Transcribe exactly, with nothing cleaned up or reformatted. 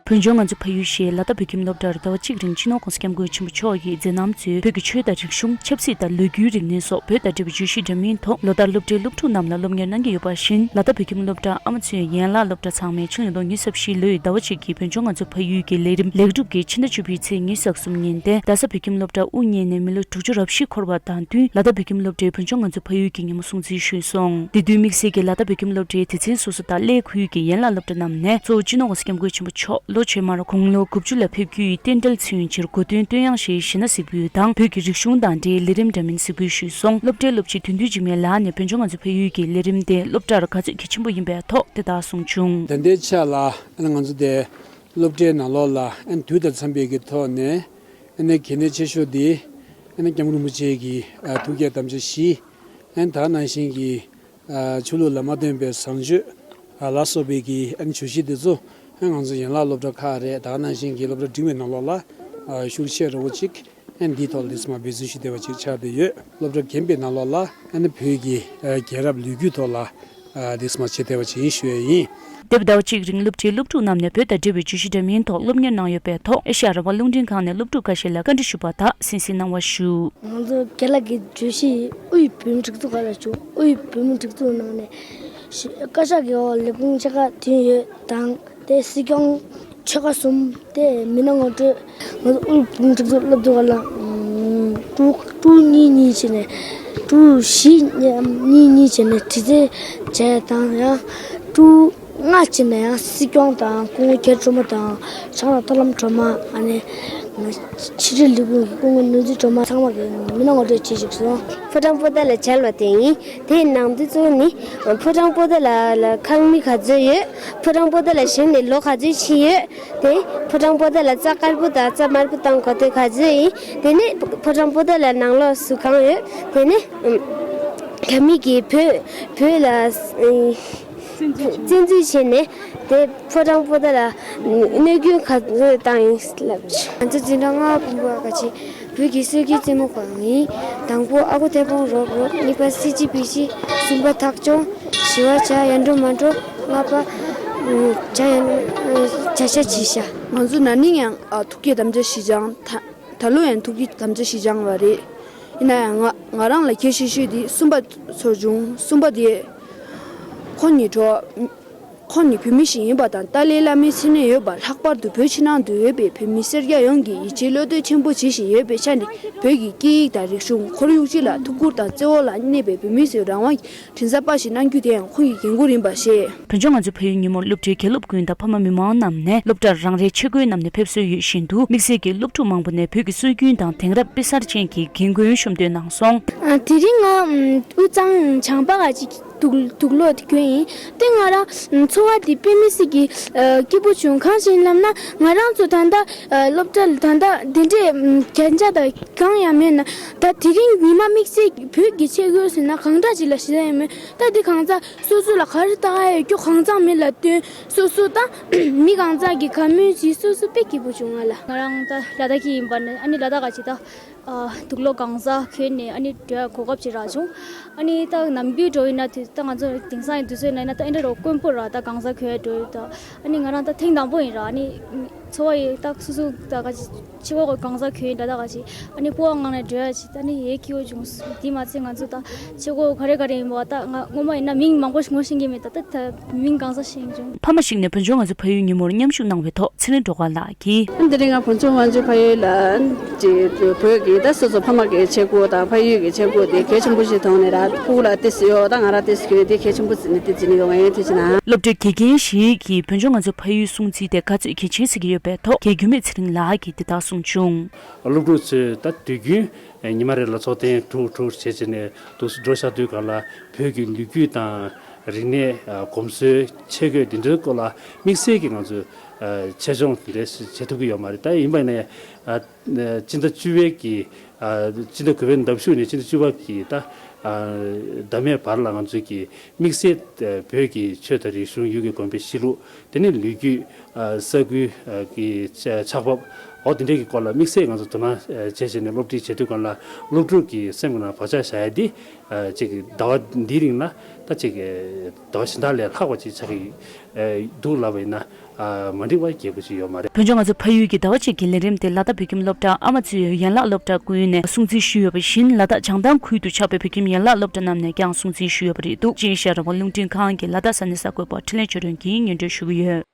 བོད་ལྗོངས་ང་ཚོའི་ཕ་ཡུལ་ཞེས་ལ་དྭགས་བོད་ཁྱིམ་སློབ་གྲྭར་ཟླ་བ་གཅིག་རིང་སྤྱི་ནོར་༸གོང་ས་༸སྐྱབས་མགོན་ཆེན་པོ་མཆོག་གིས་མཛད་རྣམ་གཙོས་བོད་ཀྱི་ཆོས་དང་རིག་གཞུང་། ཆབ་སྲིད་དང་ལོ་རྒྱུས་རིག་གནས་སོགས་བོད་དང་འབྲེལ་བའི་བརྗོད་གཞི་འདྲ་མིན་ཐོག་ལོ་ལྟར་སློབ་གྲྭའི་སློབ་ཕྲུག་རྣམས་ལ་སློབ་གཉེར་གནང་གི་ཡོད་པ་བཞིན། ལ་དྭགས་བོད་ཁྱིམ་སློབ་གྲྭ་ཨ་མ་མཚོའི་ཡན་ལག་སློབ་གྲྭ་ཚང་མས་ཕྱི་ལོ་ཉིས་སྟོང་ཉི་ཤུ་རྩ་བཞི་ལོའི་ཟླ་བ་གཅིག་གི་བོད་ལྗོངས་ང་ཚོའི་ཕ་ཡུལ་གྱི་ལས་རིམ་ལེགས་གྲུབ་ཀྱིས་ཕྱི་ཟླ་བཅུ་པའི་ཚེས་ཉི་ཤུ་རྩ་གསུམ་ཉིན་ཏེ། རྡ་ས་བོད་ཁྱིམ་སློབ་གྲྭ་དབུ་བརྙེས་ནས་མི་ལོ་དྲུག་ཅུ་རེ་བཞི་འཁོར་བ་དང་བསྟུན། ལ་དྭགས་བོད་ཁྱིམ་སློབ་གྲྭའི་བོད་ལྗོངས་ང་ཚོའི་ཕ་ཡུལ་གྱི་ཉིན་མོ་སྲུང་བརྩི་ཞུས་སོང་། དེ་དུས་དམིགས་བསལ་གྱིས་ལ་དྭགས་བོད་ཁྱིམ་སློབ་གྲྭའི་སྡེ་ཚན་སོ་སོ་དང་གླེ་ཁུལ་གྱི་ཡན་ལག་སློབ་གྲྭ་རྣམས་ནས་གཙོ་བོ་སྤྱི་ནོར་༸གོང་ས་༸སྐྱབས་མགོན་ཆེན་པོ་མཆོག་ལོ་རྗེས་མར་དགུང་ལོ་དགུ་བཅུ་ལ་ཕེབས་རྒྱུའི་རྟེན་འབྲེལ་མཚོན་ཕྱིར་གོ་སྟོན་བསྟོད་དབྱངས་ཞེས་གཞས་སྣ་གཟིགས་འབུལ་དང་བོད་ཀྱི་རིག་གཞུང་དང་འབྲེལ་ལས་རིམ་འདྲ་མིན་གཟིགས་འབུལ་ཞུས་སོང་། སློབ་གྲྭའི་སློབ་སྤྱི་དོན་གྲུབ་འཇིགས་མེད་ལགས་ནས་བོད་ལྗོངས་ང་ཚོའི་ཕ་ཡུལ་གྱི་ལས་རིམ་དེ་སློབ་གྲྭར་ག་ཚོད་གལ་ཆེན་པོ་ཡིན་པའི་ཐོག་དེ་ལྟར་གསུངས་བྱུང་། ད་ལྟའི་ཆ་ལ་ང་ཚོ་དེ་སློབ་གྲྭའི་ནང་ལོགས་ལ་དུས་དང་འཚམས་པའི་གི་ཐོག་ནས་གལ་གནད་ཆེ་ཤོས་དེ་སྐྱབས་མགོན་རིན་པོ་ཆེ་གི་ཐུགས་བསྐྱེད་དམ་བཅའ་བཞི། ད་ག་ནང་བཞིན་གྱི་ཆོས་ལུགས་ལ་མ་བརྟེན་པའི་བཟང་སྤྱོད་ལ་སོགས་པའི་གི་བརྗོད་གཞི་དེ་ཚོ་ང་ཚོ་ཡན་ལག་སློབ་གྲྭ་ཁག་རེད། ད་ག་ནང་བཞིན་གྱི་སློབ་གྲྭ་འབྲིང་བའི་ནང་ལོགས་ལ་ཤུགས་ཆེ་རུ་ཅིག་འདིའི་ཐོག་ལ་འདི་ཚོ་མ་འབད་བརྩོན་ཞུ་བདེ་བ་ཅིག་ཆགས་བསྡད་ཡོད། སློབ་གྲྭ་རྒན་པའི་ནང་ལོགས་ལ་བོད་ཀྱི་རྒྱལ་རབས་ལོ་རྒྱུས་ཐོག་ལ་འདི་ཚོ་མ་བྱེད་བདེ་བ་ཅིག་ཡིན་ཞུ་ཡས་ཡིན། འདས་པའི་ཟླ་བ་གཅིག་རིང་སློབ་གྲྭའི་སློབ་ཕྲུག་རྣམས་ནས་བོད་དང་འབྲེལ་བའི་བརྗོད་གཞི་འདྲ་མིན་ཐོག་སློབ་གཉེར་གནང་ཡོད་པའི་ཐོག་ཨེ་ཤ་ཡ་རང་དབང་རླུང་འཕྲིན་ཁང་ནས་སློབ་ཕྲུག་འགའ་ཤས་ལ་བཀའ་འདྲི་ཞུས་པ་དག་གསན་གཟིགས་གནང་བ་ཞུ། ང་ཚོ་རྒན་ལགས་ཀྱི་བརྗོད་གཞི་དབུས་བོད་མིའི་སྒྲིག་འཛུགས་སྒང་ལ་བྱུང་། དབུས་བོད་མིའི་སྒྲིག་འཛུགས་ནང་ནས་བཀའ་ཤག་གི་འོག་ལས་ཁུངས་ཆེ་ཁག་ཐོན་ཡོད་དང་། དེ་སྲིད་སྐྱོང་ཆོལ་ཁ་གསུམ། དེ་མི་སྣ་ངོ་སྤྲོད། ང་ཚོ་དབུས་བོད་མིའི་སྒྲིག་འཛུགས་སླེབས་དུས་སྒང་ལ་ཀྲུའུ་ཀྲུའུ་གཉིས་གཉིས་བྱས་ནས། ཀྲུའུ་བཞི་གཉིས་གཉིས་བྱས་ནས་དྲི་རྩད་བྱས་དང་། ཡང་ཀྲུའུ་ལྔ་བྱས་ནས་ཡང་སྲིད་སྐྱོང་དང་སྐུ་ངོ་རྒྱ་སྒྲོལ་མ་དང་། བྱང་ལ་ཏོག་ལམ་སྒྲོལ་མ། ཨ་ནི་ཕྱི་དྲིལ་ལས་ཁུངས་ཀྱི་སྐུ་ངོ་ནོར་འཛིན་སྒྲོལ་མ་ཚང་མ་གི་མི་སྣ་ངོ་སྤྲོད་བྱེད་བཞུགས་སོང་། ཕོ་བྲང་པོ་ཏཱ་ལ་མཇལ་བ་དེ་ཡིན། དེའི་ནང་དུ་གཙོ་བོ་ནི་ཕོ་བྲང་པོ་ཏཱ་ལ་ལ་ཁང་མིག་ག་ཚོད་ཡོད། ཕོ་བྲང་པོ་ཏཱ་ལ་བཞེངས་ནས་ལོ་ག་ཚོད་ཕྱིན་ཡོད། དེ་ཕོ་བྲང་པོ་ཏཱ་ལ་རྩྭ་དཀར་པོ་དང་རྩྭ་དམར་པོ་བཏང་གོ་དེ་ག་ཚོད་ཡིན། དེ་ནས་ཕོ་བྲང་པོ་ཏཱ་ལ་ནང་ལོགས་སུ་གང་ཡོད། དེ་ནས་རྒྱ་མི་གིས་བོད་བོད་ལ་བཙན་འཛུལ་བྱས་ནས་དེ་ཕོ་བྲང་པོ་ཏཱ་ལ་གནོད་སྐྱོན་ག་ཚོད་བཏང་ཡིན་ལབ། ང་ཚོ་འཛིན་གྲྭ་ལྔ་པ་བུམ་པ་ག་ཅི་བོད་ཀྱི་སྲོལ་རྒྱུན་རྩེད་མོ་གང་ཡིན། དང་པོ་ཨ་ཁུ་ཐལ་སྤུང་རོབ་རོབ། གཉིས་པ་སི་ཅི་པི་ཅི། གསུམ་པ་ཐག་ཆོད། བཞི་པ་བྱ་ཡར་འགྲོ་མར་འགྲོ། ལྔ་པ་བྱ་ཡར་བྱ་ཤ་བྱི་ཤ། ང་ཚོ་ན་ནིང་ཡང་ཨ་ཐུགས་བསྐྱེད་དམ་བཅའ་བཞི་བཅངས། ད་ད་ལོ་ཡང་ཐུགས་བསྐྱེད་དམ་བཅའ་བཞི་བཅངས་པ་རེད། ཡིན་ན་ཡང་ང་ང་རང་ལ་གལ་ཆེ་ཤོས་དེ་གསུམ་པ་ཚོར་བྱུང་། གསུམ་པ་དེ་ཁོ་ཉིད་གྲོགས། ཁོང་ནི་བོད་མི་ཞིག་ཡིན་པ་དང་། ཏཱ་ལའི་བླ་མའི་མཚན་གནས་ཡོད་པ། ལྷག་པར་དུ་བོད་ཕྱི་ནང་དུ་ཡོད་པའི་བོད་མི་སེར་སྐྱ་ཡོངས་ཀྱིས་ཡིད་ཆེས་བློ་གཏད་ཆེན་པོ་བྱེད་བཞིན་ཡོད་པའི་ཆ་ནས། བོད་ཀྱི་སྐད་ཡིག་དང་རིག་གཞུང་། ཁོར་ཡུག་སྤྱི་ལ་ཐུགས་ཁུར་དང་བརྩེ་བ་ལ་གནས་པའི་བོད་མི་ཚོའི་རང་དབང་གི་མགྲིན་ཚབ་པ་ཞིག་གནང་རྒྱུ་དེ་ཡང་ཁོང་གི་འགན་ཁུར་ཡིན་པ་ཤེས། བོད་ལྗོངས་ང་ཚོའི་ཕ་ཡུལ་ཉིན་མོར་སློབ་གྲྭའི་དགེ་སློབ་ཀུན་དང་ཕ་མ་མི་མང་རྣམས་ནས་སློབ་གྲྭར་རང་རེའི་ཆས་གོས་བསྣམས་ནས་ཕེབས་སྲོལ་ཡོད་བཞིན་དུ། དམིགས་བསལ་གྱིས་སློབ་ཕྲུག་མང་པོ་ནས་བོད་ཀྱི་སྲོལ་རྒྱུན་དང་དེང་རབས་དཔེ་གསར་ཅན་གྱི་རྒན་རྒོན་གཤོམ་སྟོན་གནང་སོང་། ཨ། དེ་རིང་ང་དབུས་གཙང་བྱང་པ་ག་ཅིག་དུག་དུག་ལོག་དེ་གྱོན་ཡིན། དེ་ང་རང་ཚོར་བ་དེ་དཔེ་མི་སྲིད་ཀྱི་ཨ་སྐྱིད་པོ་བྱུང་། གང་ཞིག་ལབ་ན། ང་རང་ཚོ་ད་ལྟ་ཨ་སློབ་གྲྭ་ལ་ད་ལྟ་དེ་འདྲའི་ཨམ་གན་རྒྱ་དང་གང་ཡང་མེད་ན། ད་དེ་རིང་ཉི་མ་དམིགས་བསལ་བོད་ཀྱི་ཆས་གོས་ཟེར་ན་གང་འདྲ་ཅིག་ལ་ཞེད་སྣང་ཡོད་མེད། ད་དེ་གང་ཚ་སོ་སོ་ལ་ག་རེ་ལྟ་ག་ཡོད་རྒྱུ་གང་ཚང་མི་ལ་སྟོན། སོ་སོ་ད་མི་གང་ཚ་གི་ག་མོས་ཅིག་སོ་སོ་དཔེ་སྐྱིད་པོ་བྱུང་ང་ལ། ང་རང་ད་ལ་དྭགས་ཀྱི་ཡིན་པ་ནི། ཨ་ནི་ལ་དྭགས་ག་ཅིག་ད། ཨ། དུག་ལོག་གང་ཟག་གྱོན་ནས་ཨ་ནི་འགྲོ་ཡ་གོ་སྐབས་ཅིག་རག་བྱུང་། ཨ་ནི་ད་ནམ་རྒྱུན་འགྲོ་ཡིན་ན་དུས་ད་ང་ཚོ་དེང་སང་ཡི་དུས་ཚོད་ན་ཡིན་ན་ད་ཨེ་འདྲ་རོ་དཀོན་པོ་ར། ད་གང་ཟག་གྱོན་ཡ་འགྲོ་ཡོད་ད། ཨ་ནི་ང་རང་ད་ཐེངས་དང་པོ་ཡིན་ར། ཨ་ནི་ཚོར་བ་ཡི་ད་སུ་སུ་ད་ག་ཅི་ཕྱི་གོ་གང་ཟག་གྱོན་ཡིན་ད་ད་ག་ཅི། ཨ་ནི་སྤོ་བོ་ངང་ནས་འགྲོ་ཡ་ཅིག་ད་ནི་ཡེ་སྐྱིད་པོ་བྱུང་། དེ་མ་ཚད་ང་ཚོ་ད་ཕྱི་གོ་ག་རེ་ག་རེ་ཡིན་པ་ད་ང་ངོ་མ་ཡིན་ན་མིང་མང་པོ་ཞིག་ངོ་ཤེས་ཀྱི་མེད། ད་ད་ད་མིང་གང་ཟག་ཤེས་བྱུང་། ཕ་མ་ཞིག་ནས་བོད་ལྗོངས་ང་ཚོའི་ཕ་ཡུལ་ཉིན་མོར་མཉམ་ཞུགས་གནང་བའི་ཐོག་ཚེ་རིང་སྒྲོལ་དཀར་ལགས་ཀྱིས། འདི་རིང་ང་བོད་ལྗོངས་ང་ཚོའི་ཕ་ཡུལ་ལ་ཅིག་བོད་ཀྱི་ད་སོ་སོ་ཕ་མ་གི་ཆས་གོས་དང་ཕ་ཡུལ་གྱི་ཆས་གོས་དེ་གལ་ཆེན་པོ་ཞིག་མཐོང་ནས་ར། སྤུ་གུ་ལ་ཏོག་ཙམ་ཡོད། ད་ང་རང་ཏོག་ཙམ་གྱོན་དེ་གལ་ཆེན་པོ་བརྩིས་ནས་དེ་བརྩི་ནས་ཡོང་བ་ཡིན། ཐུགས་རྗེ་གནང་། སློབ་གྲྭའི་དགེ་རྒན་ཞིག་གིས་བོད་ལྗོངས་ང་ཚོའི་ཕ་ཡུལ་སྲུང་བརྩི་དེ་ག་ཚོད་གལ་ཆེན་ཟེར་གྱི་ཡོད་པའི་ཐོག་རྒན་རྒྱུད་སྨད་ཚེ་རིང་ལགས་ཀྱིས་དེ་ལྟར་གསུངས་བྱུང་། སློབ་ཕྲུག་ཚོས་ད་དུས་རྒྱུན་ཉི་མ་རེ་ལ་ཚོགས་ཐེངས་དྲུག་དྲུག་བྱས་བྱས་ནས་འདུག་སེ་འགྲོ་བཞག་དུས་སྒང་ལ། བོད་ཀྱི་ལོ་རྒྱུས་དང་རིག་གནས། ཨ། གོམས་སྲོལ། ཆས་གོས་འདི་འདྲའི་སྐོར་ལ་དམིགས་བསལ་གྱིས་ང་ཚོས་ཨ་ཆེད་སྦྱོང་འདི་འདྲ་བྱེད་ཐུབ་ཀྱི་ཡོད་མ་རེད། ད་ཡིན་པ་ཡིན་ན་ཡང་ཨ་སྤྱི་ཟླ་བཅུ་པའི་གི་ཨ་སྤྱི་ཟླ་དགུ་པའི་ཟླ་མཇུག་ནས་སྤྱི་ཟླ་བཅུ་པ་གི་ད་ཨ་ཟླ་མའི་བར་ལ་ང་ཚོས་ཀྱི་དམིགས་བསལ་ཨ་བོད་ཀྱི་ཆོས་དང་རིག་གཞུང་། ཡུལ་གྱི་དགོན་པའི་གཤིས་ལུགས། དེ་ནས་ལོ་རྒྱུས། ཨ་ས་ཁུལ་ཨ་གི་ཆ་ཆགས་བབ། འོ་དེ་འདྲའི་གི་སྐོར་ལ་དམིགས་བསལ་ང་ཚོ་དོ་སྣང་བྱས་བྱས་ནས་སློབ་ཁྲིད་བྱེད་དུས་སྒང་ལ་སློབ་ཕྲུག་གི་སེམས་ཀྱི་ནང་བག་ཆགས་བཞག་ཡ་འདི་ཅིག་ཟླ་བ་འདིའི་རིང་ལ་ད་ཅིག་ཟླ་བ་གཞན་དག་ལས་ལྷག་པ་ཅིག་ཆགས་ཀྱི་འདུག་ལབ་པ་ཡིན་ན་མ་འགྲིག་པ་གལ་པོ་ཅིག་ཡོད་མ་རེད། བོད་ལྗོངས་ང་ཚོ་ཕ་ཡུལ་གྱི་ཟླ་བ་གཅིག་གི་ལས་རིམ་དེ་ལ་དྭགས་བོད་ཁྱིམ་སློབ་གྲྭ་ཨ་མ་གཙོས་ཡན་ལག་སློབ་གྲྭ་ཀུན་ནས་སྲུང་བརྩི་ཞུས་ཡོད་པ་བཞིན། ལ་དྭགས་བྱང་ཐང་ཁུལ་དུ་ཆགས་པའི་བོད་ཁྱིམ་ཡན་ལག་སློབ་གྲྭ་རྣམས་ནས་ཀྱང་སྲུང་བརྩི་ཞུས་ཡོད་པ་རེད་འདུག་ཅེས་ཤར་རང་དབང་རླུང་འཕྲིན་ཁང་གི་ལ་དྭགས་ས་གནས་གསར་འགོད་པ་འཕྲིན་ལས་ཆོས་སྒྲོན་གྱིས་སྙན་སྒྲོན་ཞུ་གི་ཡོད།